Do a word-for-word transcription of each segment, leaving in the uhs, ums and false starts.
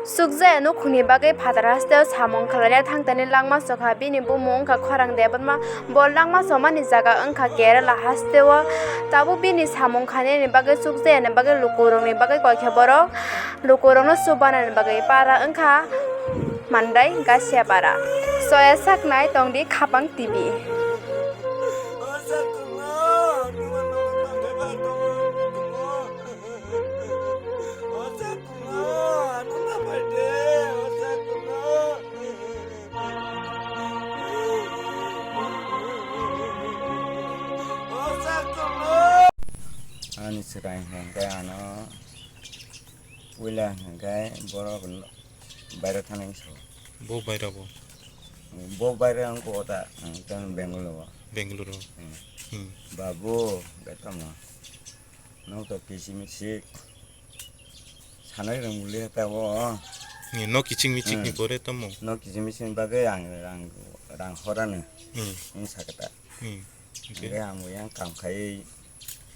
Sukjaya nukhungni bagwi phatar hasteo samung khlaina thangtani langma sokha. Bini bumung wngkha Khorang Debbarma. Bo langma somani jaga wngkha Kerala hasteo. Tabuk bini samung khainani bagwi sukjayani bagwi lukurokni bagwi koikha borok lukurokno chubanani bagwi para wngkha Mandai Gasiapara. Soya saknai tongdi Khapang T V. Ani swkang hwnkhe ano puila hwnkhe borok baira thani sao. Bo baira bo? Bo baira ang kota, ang tang Bangalore o. Bangalore o. Hmm. Hmm. Babu, betamo. Nong to kisi misi. Sanai rang muli ta o. Ni no kiching miching ni Hmm. Pore tamo. No kiching miching bagwi ang rang, rang horano. Hmm. Ni sakata. Hmm. Oke. Hingke ang bo yang kam khai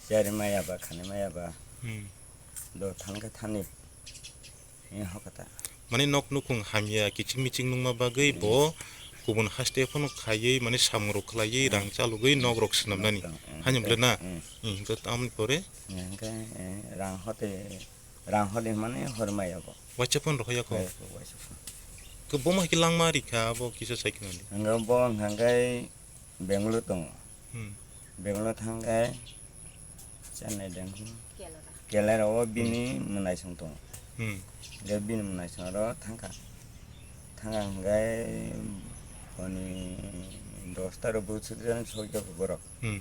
chari maya ba, khani maya ba. Hmm. Do than khe thani. Ni hokata. Mane nok nukhung hamya kiching miching nungma bagwi Hmm. Bo kubun haste phano khaiwi mane samung rok khlaiwi Hmm. Rang chalugwi nok rok swnamnani. Hmm. Hani bwle na? Hmm. Hmm, hingke tamoni pore? Hingke, eh, rang hote, rang hote mane hor maya bo. Waisa phone rohoya ko? Waisa phone. Ke bo ma hike langma rikha abo kisa sai khna di. Hingke bo hingke Bangalore tongo. Hmm. Bangalore thangkhe Chennai dengkho. Kelera o bini mwnaisong tongo. Hmm. Hingke bini mwnaisong aro thangkha. Thangkha hingke boni dosta ro bwswk jani sogwi borok. Hmm.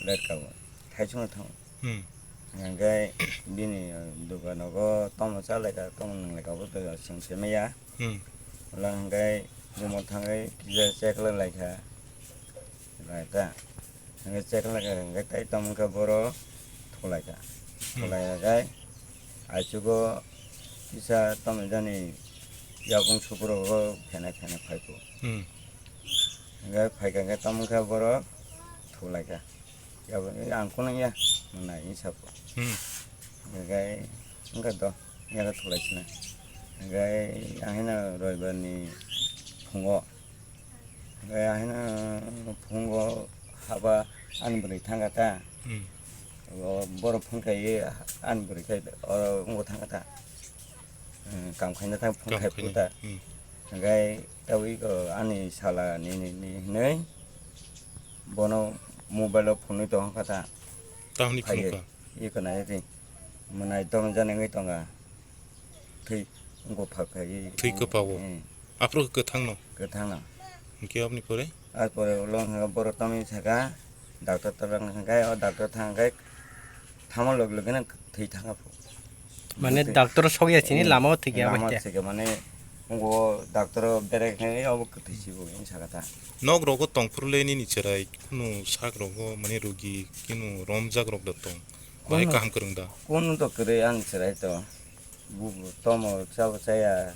Lerka o. Thaichungo thango. Hmm. Hingke bini dukano go tomo chalaika, tomo nanglaika bo to chwng se maya. Hmm. Ulo hingke bumo thangwi kisa check laikha. Laika. Hingke check laikha hingke tai tamo wngkha boro thulaikha. Hmm. Thulaikha khe aichugo kisa tamo jani yakung sukurogo phene phene phaikho. Hmm. Hingke phaikha hingke tamo wngkha boro thulaikha. Yabo, eh, ang kono ya, mwnai, hinwi sabo. Hmm. Hingke, wngkha do, yago thulai sina. Hingke, ahino roibar ni phungo. Hingke, ahino phungo haba ani bwrwi thangkha ta. Hmm. O, borok phone kaiwi ani bwrwi khe oro wngbo thangkha ta. Hmm, kam khaina thang phone Kam khai khaina. Puta. Hmm. Hingke, tabwi ko ani sala ni, ni, ni hinwi. Bono mobile o phunwi tongkha ta. Tamni phunukha? Iko nai ri. Mwnai tong jani wngwi tongkha. Thwi wngkha phak phai. Thwi kwpao? Eh. Aphuru kwthangno? Kwthangno. Hingke aboni pore? Ar pore ulo hwnka borok tamni saka, doctor torang hwnka, o doctor thang khe Thangma log logeno thwi thangkha pho. Mane doctor sokya sini Hmm. Lama o thwikya Lama abo khe. Thwikya mane ungo doctor o berai khe obo kwthwi sibo hinwi sakha ta. Nok rogo tongphuru le nini chwrai kunu sak rogo mane rugi kunu romjak rok da tong. Bahai Kunu, kaham kwrwng da? Kunu to kwrwi ani chwrai to. Bu, bu tomo chabo chaya.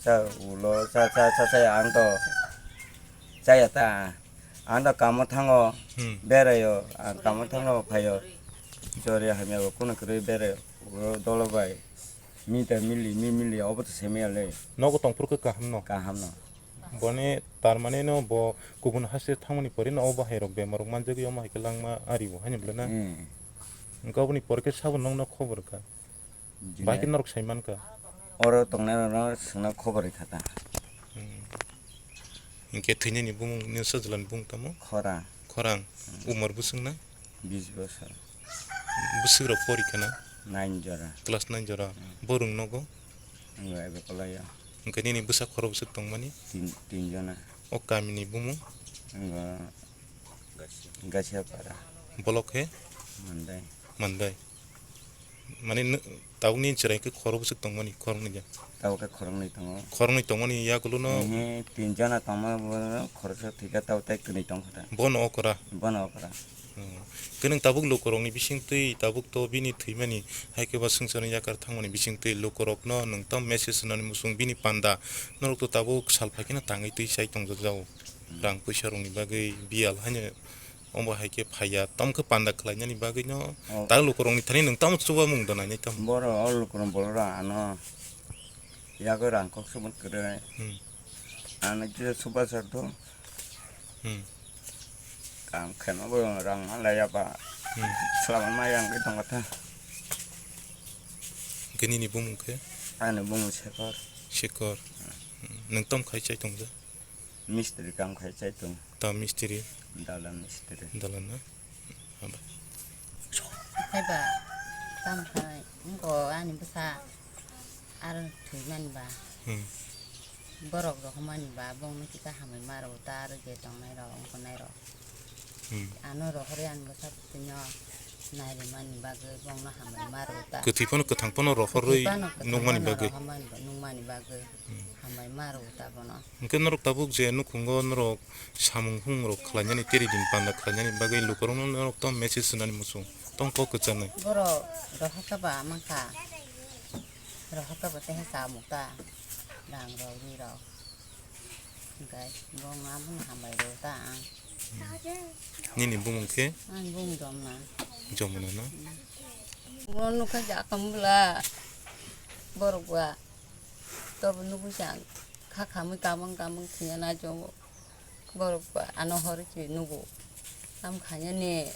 Cha ulo cha cha cha chaya ang to chaya ta. Ang da kamo thango, Hmm. beraio, ang kamo thango phaio. Jori hamya bo kunu kwrwi beraio. Uro dolo bai. Mi ta mili, mi mili, obo to semia le. Nogo tongphuru khe kaham no? Kaham no. Boni tar mane no bo kubun haste thangmani pore no obo hai rok bemar rok manjagwi omo hai khe langma ari bo, hani bwle na? Hmm. Hwnkhe oboni pore khe sabo nokno khobor kha. Jine. Bahai khe norok sai mankha. Oro tongnai rokno swngna khobor rikha ta. Hmm. Hinkhe thwinani bumung, nini sajlani bumung tamo? Khorang. Khorang. Hmm. Umor bwswk na? Bis bosor. Bwswk rok porikha na? Nine jora. Class nine jora. Hmm. Bo rwng nogo? Wngwi abo kwlaio. Hinkhe nini bwsa khoro bwswk tongmani? Tin, tin jona. O kamini bumung? Wngwi Gasia para. Bolok he? Mandai. Mandai. Mane nw-, tabukni chwrai khe khoro bwswk tongmani, khoroknwi ya? Tabuk khe khoroknwi tongo. Khoroknwi tongmani yagulo no? Ehe, tin jona tongma bo khoroksa thwikha, tabuk tei kwnwi tongkha ta. Bono okra? Bono okra. Hmm. Khe nwng tabuk lukurokni bisingtwi, tabuk to bini thwimani, hai khe ba swngcharni yakar thangmani bisingtwi lukurokno nwng tamo message rwnani muchung bini panda norok to tabuk sal phai kheno tangwi twi chai tongjak jao. Hmm. Rang puisa rokni bagwi biyal haino. Omo hai khe phaiya, tamo khe panda khlainani bagwino, oh, ta lukurokni thani nwng tamo chubamung da nainai tamo? Boro o lukurok bolora ano, Yago rang kok sumut kwrwi. Hmm. Ano kisa subasar do. Hmm. Kam khema bo rang ma laya ba. Hmm. Salama ma yang ke tong kata. Hwnkhe nini bumung khe? Ano bumung Sekor. Sekor. Hmm. Nwng tom khai chai tong ja? Mistri kam khai chai tong. Ta mistri? Dalan mistri. Dalan na? Haba. Haiba, tam khai, ngo ani bwsa aro thwi mani ba. Hmm. Borok rohormani ba, bongno kisa hambai ma rw ta, aro je tongnai rok, wngkha nai rok. Hmm. Ano rohorwi ani bwsa tino nairimani bagwi, bongno hambai ma rw ta. Kwthwi phano kwthang phano rohorwi Kwthwi phano kwthang nukmani phano bagwi. Rohormani ba-, nukmani bagwi. Hmm. Hambai ma rw ta bono. Hwnkhe norok tabuk je nukhungo norok samung humung rok khlainani, teri din panda khlainani bagwi lukurokno norok tong message swnani muchung, tong kok kwcharnai. Borok rohorkha ba mankha, rohorkha ba teha chamung ta, rang rok, ri rok. Hwnkhe bo wngma bono hambai rw ta ang. Nini bumung khe? Ani bumung Jomna. Jomna na? Bo nukha jakam bwla borok ba. Tobo nukwi sa kha khamwi kamang kamang thwiya naichongo. Borok ba ano hor se nugo. Tam khainani